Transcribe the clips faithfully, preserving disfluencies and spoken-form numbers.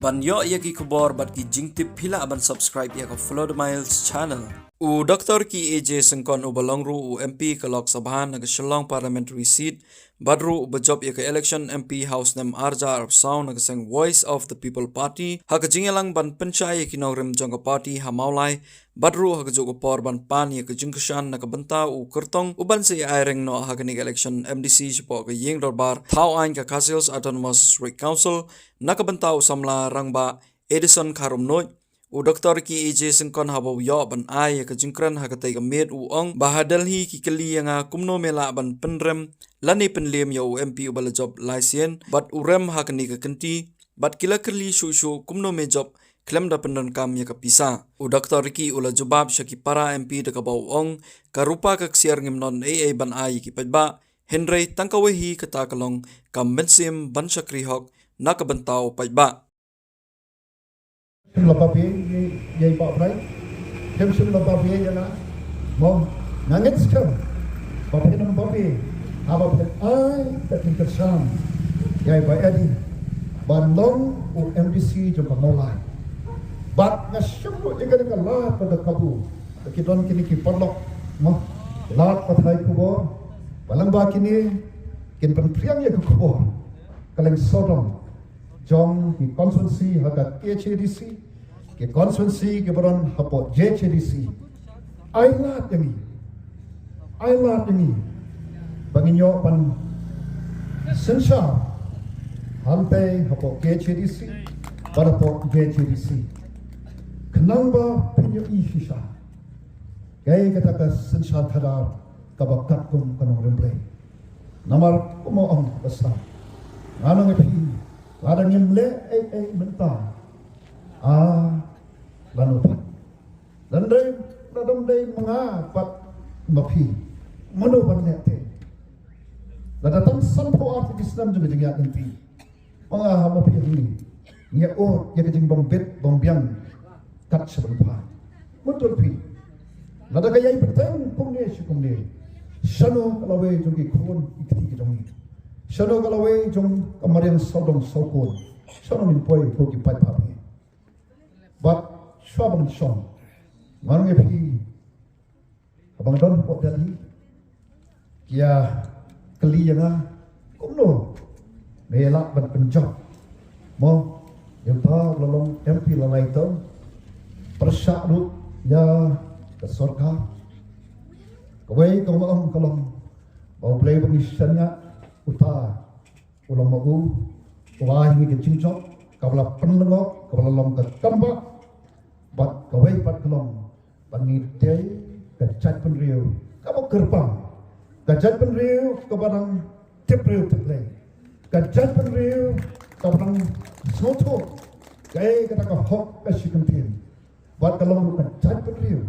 Ban ïoh ïa ki khubor bad ki jingtip, phi lah ban subscribe ïa ka Follow the Miles channel. U Doctor Ricky A J Syngkon, uba long ruh u M P ka Lok Sabha na ka Shillong Parliamentary Seat, bad ruh uba jop ïa ka election M P ha u snem ar hajar arphew saw na ka seng Voice of the People Party, ha ka jingïalang ban pynshai ïa ki nongrim jong ka party ha Mawlai, bad ruh ha kajuh ka por ban pan ïa ka jingkyrshan na ka bynta u kyrtong uban sa ïa-ai reng noh ha kane ka election M D C shapoh ka ïing dorbar thaw aiñ ka Khasi Hills Autonomous District Council, na ka bynta u samla rangbah Edison Kharumnuid. U Doctor Ricky A J Syngkon, haba u ïoh ban ai ïa ka jingkren ha katei ka miet, u ong ba ha Delhi ki kylli ïa nga kumno me lah ban pynrem lane pynliem ïa u M P uba la jop lai sien bad u rem ha kane ka kynti, bad ki la kylli shuh shuh kumno me jop khlem da pyndonkam ïa ka pisa. U Doctor Ricky u la jubab sha ki para M P da kaba u ong, ka rupa ka ksiar ngim don ei ei ban ai ïa ki paidbah, hynrei tang kawei hi, kata ka long ka mynsiem ban shakri hok na ka bynta u paidbah. Shim la babe ïa i Bah Bright. Shim shim la babe ïa nga. Mo, nga ngeit skhem ba phin ym babe haba phin ai ka jingkyrshan ïa i Bah Eddie ban long u M D C jong ka Mawlai. Bad nga shim ruh ïa kane ka lad bad ka kabu ba ki don kine ki paralok, mo, lad pathai khubor, ba lyngba kine kin pynphriang ïa ka khubor ka leng sawdong jong ki constituency ha ka K H A D C, ki constituency kiba don hapoh J H A D C. Ai lad ïa ngi, ai lad ïa ngi ba ngin ïoh ban synshar hangtei hapoh K H A D C bad hapoh J H A D C, khnang ba phin ïohi shisha kaei kata ka synshar khadar kaba katkum ka nongrim Blei. Namar kumba ong ka basa, nga ong ïa phi, lada ngim leh ei ei mynta, a, lano pat? Lada ym dei, lada ym dei ma nga bad ma phi, mano ban leh te? Lada tang sanphew ar tylli ki snem jong ka jingïaid lynti, ma nga ha ma phi, ngi ïa-ud ïa ka jingbym bit bym biang kat sha ban phai. Mutdur phi, lada ka ïai bteng kumne shi kumne, shano ka lawei jong ki khun ki kti ki jong ngi? Shano ka lawei jong ka mariang sawdong sawkun? Shano ngin poi ko ki paidbah phi? Bad shuwa ban shong, nga ong ïa phi, haba nga don hapoh Delhi, ki ïa kylli ïa nga kumno me lah ban pynjop, mo, ïa uta u la long M P la lai term, pyrshah ruh ïa ka sorkar. Kawei kaba nga ong ka long ba U Blei ba ngi shaniah, uta u long ma u, u ai ngi ka jingjop kaba la pynlyngngoh, kaba la long ka kambah. Bad kawei pat ka long ba ngi dei ka jaitbynriew kaba kyrpang, ka jaitbynriew kaba dang tip briew tip Blei, ka jaitbynriew kaba dang sngewthuh kaei kata ka hok ka shi kyntien. Bad ka long ruh ka jaitbynriew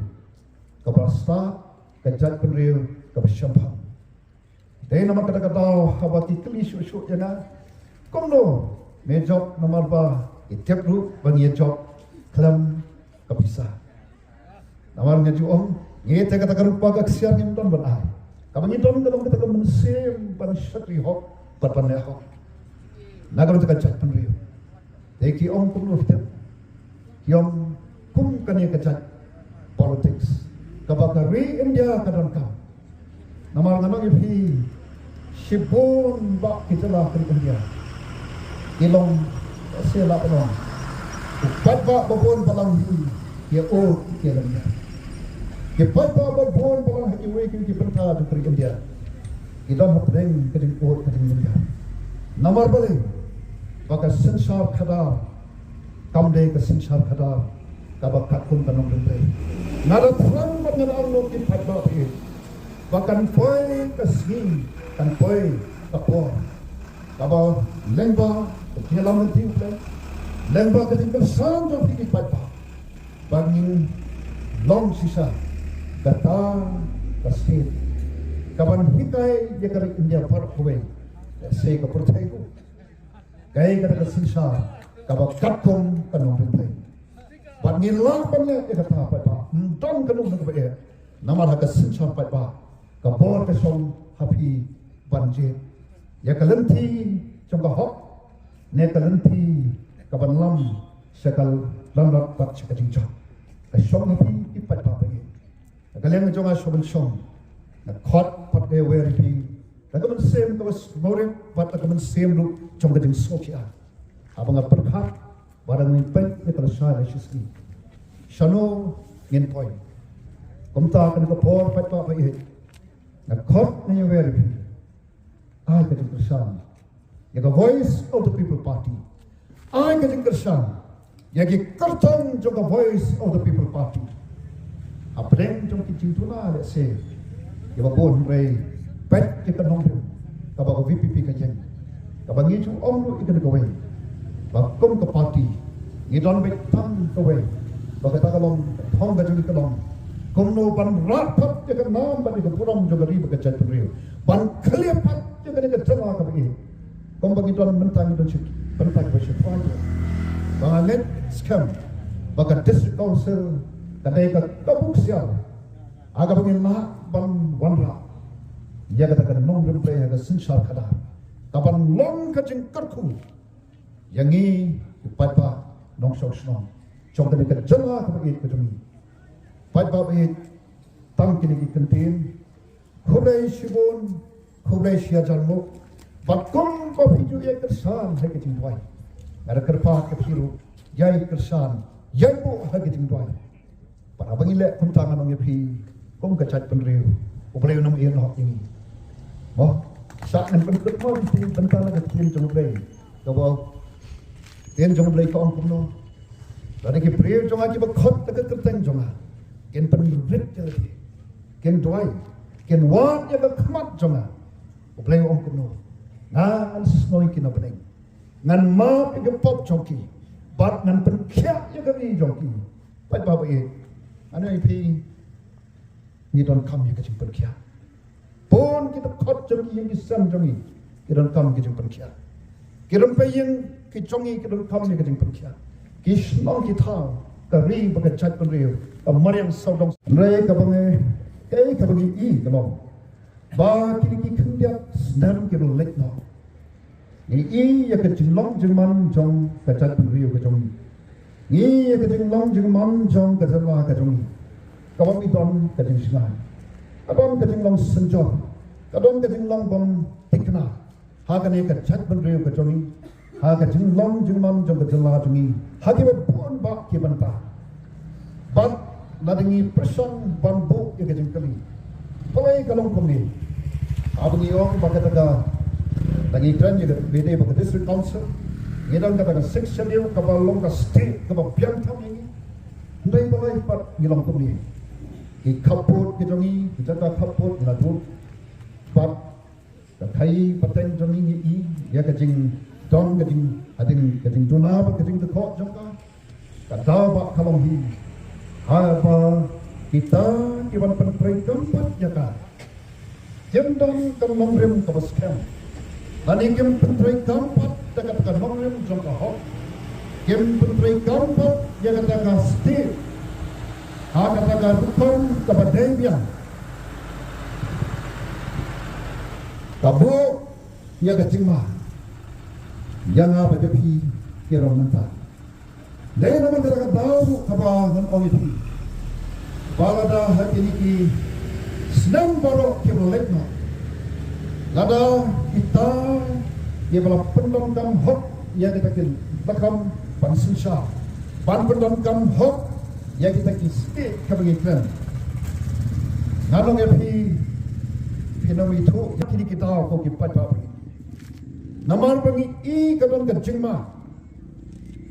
kaba stad, ka jaitbynriew kaba shemphang. Dei namar kata ka daw haba ki kylli shuh shuh ïa nga kumno me jop, namar ba ki tip ruh ba ngi ïa jop khlem ka pisa. Namar nga ju ong, ngi te kata ka rupa ka ksiar ngim don ban ai. Kaba ngi don ka long kata ka mynsiem ban shakri hok bad ban leh hok na ka bynta ka jaitbynriew. Te ki ong kumno, ki ong kum kane ka jait politics kaba ka ri India ka donkam. Namar nga ong ïa phi, shibun bah ki jylla ka ri India ki long, se la pynlong, u paidbah ba bun ba long hi ki ïa-ud ki ïa lynñiar. Ki paidbah ba bun ba long ha kiwei kiwei ki bynta jong ka ri India ki don hapdeng ka jingud ka jinglynñiar. Namar balei? Ba ka synshar khadar kam dei ka synshar khadar kaba katkum ka nongrim Blei. Nga da thrang bad nga da ong ïa ki paidbah ba ïeit ba kan poi ka sngi, kan poi ka por kaba lyngba ka jingïalam lynti U Blei, lyngba ka jingkyrshan jong phi ki paidbah, ba ngin long shisha kata ka state kaban hikai ïa ka ri India baroh kawei, lehse ka pyrthei ruh, kaei kata ka synshar kaba katkum ka nongrim Blei. Bad ngin lah ban leh ïa kata pat, ba ym don kano kano kaba eh, namar ha ka synshar pat ba ka bor ka shong ha phi ban jied ïa ka lynti jong ka hok ne ka lynti Ban lam sha ka lanrat bad sha ka jingjop. Ka shong ïa phi ki paidbah ba ïeit. Ka liang jong nga shong ban shong. Nga khot pat ïa wer ïa phi. Da ka mynsiem kaba sngewrit bad da ka mynsiem ruh jong ka jingsngewsih. Haba nga pyrkhat ba dang ngin peit ïa ka lashai lashisngi, shano ngin poi? Kumta kane ka por paidbah ba ïeit, nga khot ïa wer ïa phi. Ai ka jingkyrshan ïa ka Voice of the People Party. Ai ka jingkyrshan ïa ki kyrtong jong ka Voice of the People Party. Hapdeng jong ki jingduna lehse ïa ba bun, hynrei peit ïa ka nongrim kaba ka V P P ka ïeng, kaba ngi ju ong ruh ïa kane kawei ba kum ka party ngi don beit tang kawei, ba kata ka long ka thong ka jong ngi ka long kumno ban rah pat ïa ka nam bad ïa ka burom jong ka ri bad ka jaitbynriew, ban khlieh pat ïa kane ka jylla kaba ïeit. Kumba ngi don mynta, ngi don sha bynta kaba sha khwai. Ba nga ngeit skhem ba ka District Council ka dei ka kabu ksiar ha kaba ngin lah ban wanrah ïa kata ka nongrim Blei ha ka synshar khadar, kaban long ka jingkyrkhu ïa ngi ki paidbah nongshong shnong jong kane ka jylla kaba ïeit ka jong ngi. Paidbah ba ïeit, tang kine ki kyntien. Khublei shibun, khublei shihajar nguh. Bad kumba phi ju ïai kyrshan ha ka jingduwai, nga da kyrpad ïa phi ruh, ïai kyrshan, ïai buh ha ka jingduwai. Bad haba ngi leh kumta, ngan ong ïa phi, kum ka jaitbynriew, U Blei un ym ïehnoh ïa ngi. Mo, sa ngan pynkut mo ïa phi bynta na ka ktien jong U Blei. Kaba ktien jong U Blei ka ong kumno? Lada ki briew jong nga kiba khot da ka kyrteng jong nga kin pynrit ïa lade, kin duwai, kin wad ïa ka khmat jong nga, U Blei u ong kumno? Nga ngan sngew ïa ki na bneng, ngan map ïa ki pop jong ki, bad ngan pynkhiah ïa ka ri jong ki. Paidbah ba ïeit, ngan ong ïa phi, ngi donkam ïa ka jingpynkhiah. Bun ki dkhot jong ngi, ïing ki sem jong ngi, ki donkam ïa ka jingpynkhiah. Ki rympei ïing ki jong ngi ki donkam ïa ka jingpynkhiah. Ki shnong ki thaw, ka ri bad ka jaitbynriew, ka mariang sawdong. Hynrei kaba ngi, kaei kaba ngi i ka long ba kine ki khyndiat snem kiba la leit noh, ngi i ïa ka jinglong jingman jong ka jaitbynriew ka jong ngi. Ngi i ïa ka jinglong jingman jong ka jylla ka jong ngi, kaba ngi don ka jingshngaiñ, ka don ka jinglong synjor, ka don ka jinglong bym thikna ha kane ka jaitbynriew ka jong ngi, ha ka jinglong jingman jong ka jylla jong ngi, ha kiba bun bah ki bynta. Bad lada ngi pyrshang ban buh ïa ka jingkylli, balei ka long kumne? Haba ngi ong ba kata ka, lada ngi kren ïa kaba dei ba ka District Council, ngi don kata ka Sixth Schedule kaba long ka state kaba biang tam ïa ngi. Hynrei balei pat ngi long kumne? Ki khappud ki jong ngi, ki jaka khappud ngi la dud. Bad ka khaii pateng jong ngi, ngi i ïa ka jingdon, ka jing, ka jing, ka jingduna bad ka jingdkhoh jong ka. Ka daw ba ka long hi, haba kita ki ban pyntreikam pat ïa ka, kim don ka nongrim kaba skhem. Lane kim pyntreikam pat da kata ka nongrim jong ka hok, kim pyntreikam pat ïa kata ka state ha kata ka rukom kaba dei biang, ka buh ïa ka jingma ïa nga bad ïa phi ki rong mynta. Dei namar kata ka daw ruh kaba ngan ong ïa phi ba lada ha kine ki snem baroh kiba la leit noh, lada kita kiba la pyndonkam hok ïa kita ki lakam ban synshar, ban pyndonkam hok ïa kita ki state kaba ngi kren, ngan ong ïa phi, phin ym ithuh ïa kine ki daw, ko ki paidbah. Namar ba ngi i ka don ka jingma,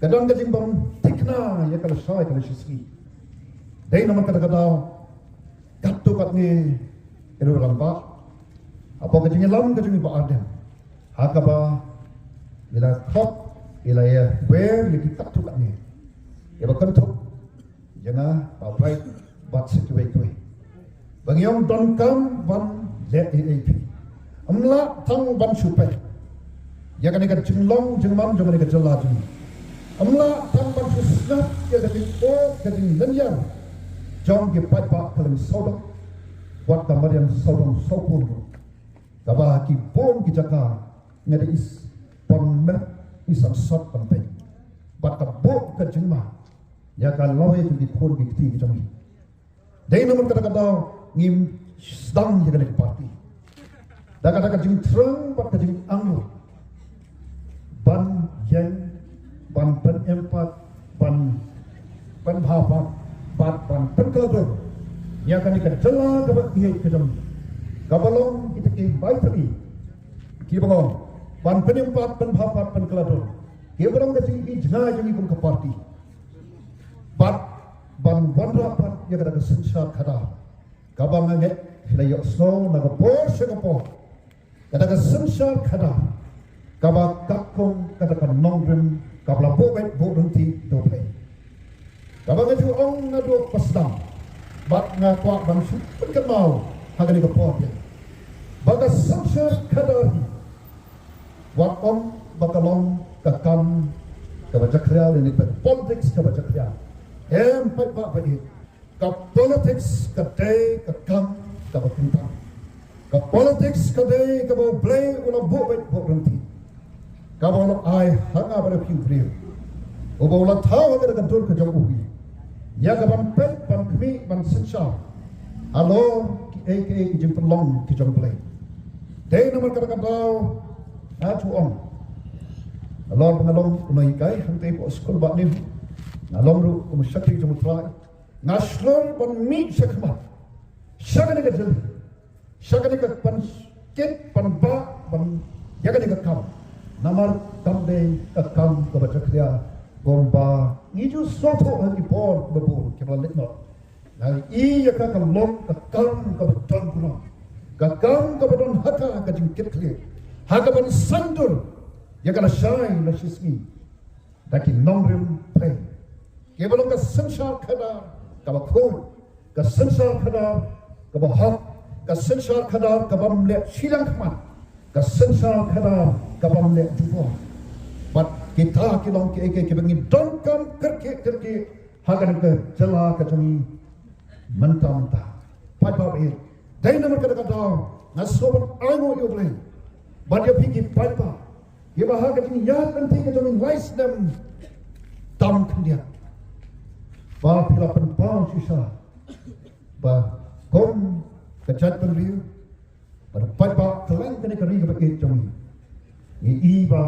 ka don ka jingbym thikna ïa ka lashai ka lashisngi. Dei namar kata ka daw, katto katne, ïa u rangbah, hapoh ka jingïalam ka jong i Bah Ardent, ha kaba i la khot, i la ïa wer ïa ki katto katne, ïa ba kynthup ïa nga, Bah Bright bad sa kiwei kiwei, ba ngi ong donkam ban leh A A P. Ym lah tang ban shu peit ïa kane ka jinglong jingman jong kane ka jylla jong ngi. Ym lah tang ban shu sngap ïa ka jingkhuid ka jinglynñiar jong ki paidbah kylleng sawdong, wat ka mariang sawdong sawkun ruh, kaba ha ki bun ki jaka nga dei i pang met i sangsot ban peit. pat ka buh ka jingma ïa ka lawei jong ki khun ki kti ki jong ngi. Dei namar kata ka daw ngim sdang ïa kane ka party. Da kata ka jingthrang bad ka jingangnud ban ïeng, ban pynim pat, ban pynbha pat, bad ban pynkylla dur ïa kane ka jylla kaba ïeit ka jong ngi, kaba long kita ki bai tari kiba long ban pynim pat, pynbha pat, pynkylla dur, kiba long ka jingïeit jong ngi kum ka party. Bad ban wanrah pat ïa kata ka synshar khadar kaba nga ngeit phi la ïohsngew na ka por sha ka por. Kata ka synshar khadar kaba katkum kata ka nongrim kaba la buh beit buh ryntih da U Blei. Kaba nga ju ong naduh ba sdang bad nga kwah ban shu pynkynmaw ha kane ka por ïa ba ka synshar khadar hi wat ong ba ka long ka kam kaba jakhlia lane ka politics kaba jakhlia. Em paidbah ba ïeit, ka politics ka dei ka kam kaba kyntang. Ka politics ka dei kaba U Blei u la buh beit buh ryntih, kaba u la ai ha nga bad phi u briew, uba u la thaw ha ka dur ka jong u hi ïa ka ban peit, ban khmih, ban synshar halor kiei kiei ki jingpynlong ki jong U Blei. Dei namar kata ka daw nga ju ong, halor ba nga long u nonghikai hangtei hapoh skul Bah Nihu, nga long ruh kum u shakri jong U Trai, nga shlur ban mih sha khmat sha kane ka jylla, sha kane ka ban kit, ban bah, ban ïa kane ka kam. Namar kam dei ka kam kaba jakhlia, kumba ngi ju sngewthuh ha ki por kiba bun kiba la leit noh. Nga i ïa ka ka long ka kam kaba don burom, ka kam kaba don ha ka ka jingkitkhlieh ha ka ban saiñdur ïa ka lashai lashisngi da ki nongrim Blei. Kiba long ka synshar khadar kaba khuid, ka synshar khadar kaba hok, ka synshar khadar kabym leh shiliang khmat, ka synshar khadar kabym leh jubor. Bad kita ki long kiei kiei kiba ngi donkam kyrkieh kyrkieh ha kane ka jylla ka jong ngi mynta mynta. Paidbah ba ïeit, dei namar kata ka daw nga sngewbha ban ainguh ïa U Blei bad ïa phi ki paidbah kiba ha ka jingïaid lynti ka jong ngi lai snem tam khyndiat ba phi la pynpaw shisha ba kum ka jaitbynriew bad paidbah kylleng kane ka ri kaba ïeit jong ngi, ngi i ba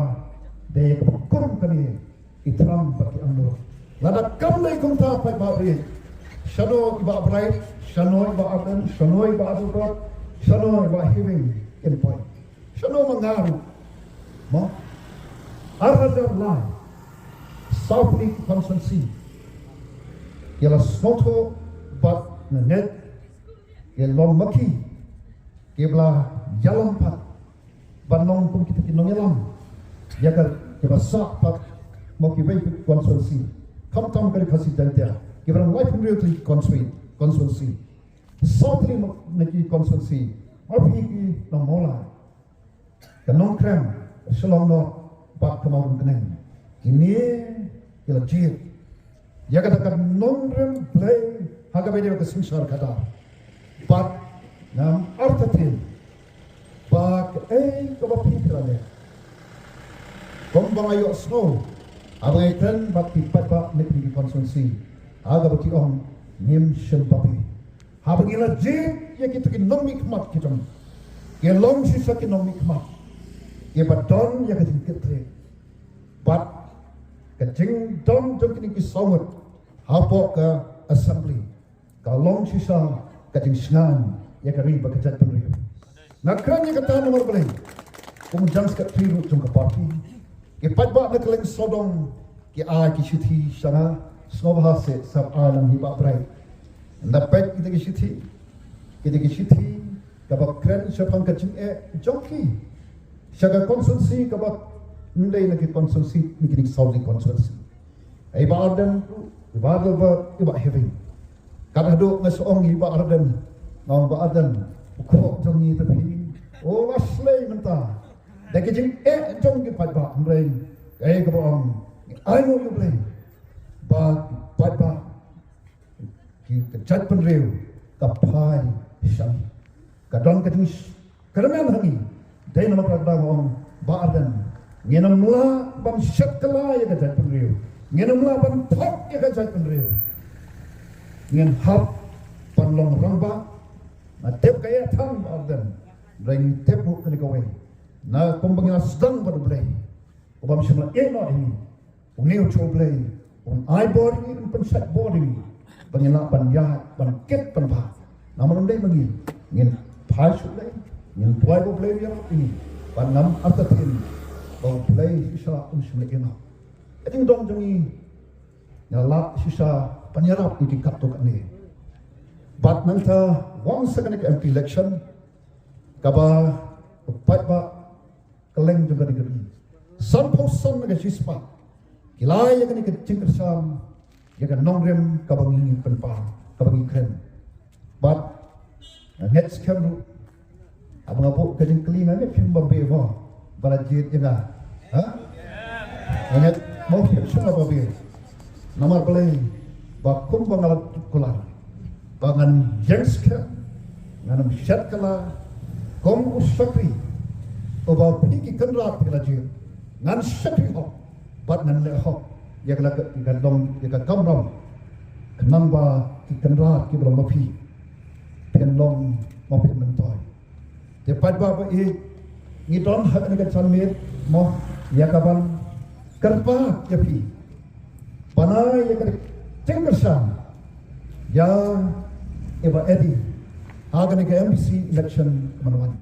dei kaba kum kane ki thrang bad ki angnud. Lada kam dei kumta paidbah ba ïeit, shano i Bah Bright, shano i Bah Ardent, shano i Bah Adelbert, shano i Bah Heaving kin poi? Shano ma nga ruh? Mo? Ar hajar lai South League constituency ki la sngewthuh bad nga ngeit ki long ma ki kiba la ïalam pat ban long kum kita ki nongïalam ïa ka kiba sah pat ma kiwei ki constituency, khamtam ka Ri Khasi Jaiñtia kiba dang laiphew hynriew tylli ki constituency, constituency. Saw tylli na ki constituency, ma phi ki nong Mawlai, ka Nongkrem, Shillong North bad ka Mawryngkneng. Kine ki la jied ïa kata ka nongrim Blei ha kaba ïadei bad ka synshar khadar. Bad ngam artatien ba kaei kaba phi phi la leh. Kumba nga ïohsngew haba nga ïakren bad ki paidbah na kine ki constituency, ha kaba ki ong ngim shym ba phi Haba ngi la jied ïa kito ki nongmihkhmat ki jong ngi, ki long shisha ki nongmihkhmat kiba don ïa ka jingkitkhlieh bad ka jingdon jong kine ki saw ngut hapoh ka assembly ka long shisha ka jingsngain ïa ka ri bad ka jaitbynriew. Nga kren ïa kata namar balei, kum u General Secretary ruh jong ka party, ki paidbah na kylleng sawdong ki ai ki shithi sha nga, sngewbha seh sa ai lang hi Bah Bright. Ynda peit kita ki shithi, kita ki shithi kaba kren shaphang ka jingeh jong ki sha ka constituency kaba ym dei na ki constituency, na kine ki saw tylli ki constituency. Ai Bah Ardent, Bah Adelbert, Bah Heaving. Kat haduh nga sa ong ïa Bah Ardent, nga ong Bah Ardent, u kpoh jong ngi te phi, u la slei mynta da ki jingeh jong ki paidbah. Hynrei kaei kaba ong, ai nguh ïa U Blei ba ki paidbah, ki, ka jaitbynriew ka phai sha ngi. Ka don ka jingkyrmen ha ngi. Dei namar kata nga ong Bah Ardent, ngin ym lah ban shet kylla ïa ka jaitbynriew. Ngin ym lah ban thok ïa ka jaitbynriew. Ngin hap ban long rangbah. Nga tip ka ïa thang ba ardent. Reng tip ruh kane kawei. Na kumba ngi la sdang bad U Blei. U bym shym la ïeh noh ïa ngi. Une u Blei un ai bor ïa ngi, un pynshait bor ïa ngi. Ba ngin lah ban ïaid, ban kit, ban bha. Namar ym dei ma ngi. Ngin phai sha U Blei. Ngin duwai ba U Blei un ïarap ïa ngi. Ban ngam artatien ba U Blei shisha un shym la ïeh noh. Ka jingdon jong ngi, ngi la lah shisha ban ïarap ïa ki katto katne. Bad nangta wan sa kane ka M P election, kaba u paidbah kylleng jong ka ri ka ri, sanphew san na ka shispah ki la ïa kane ka jingkyrshan ïa ka nongrim kaba ngi pynpaw, kaba ngi kren. Bad nga ngeit skhem ruh, haba nga buh ka jingkylli, nga ngeit phim babe mo ba la jied ïa nga. Ha? Nga ngeit mo phim sngewbha babe. Namar balei? Ba kumba nga la kular, ba ngan ïeng skhem, ngan ym shet kylla. Kum u shakri uba phi ki kynrad phi la jied, ngan shakri hok bad ngan leh hok ïa ka, ïa ka long, ïa ka kamram, khnang ba ki kynrad kiba long ma phi phin long ma phi myntoi. Te paidbah ba ïeit, ngi don ha kane ka janmiet mo ïa ka ban kyrpad ïa phi, ban ai ïa ka jingkyrshan ïa i Bah Eddie ha kane ka M D C election man wan.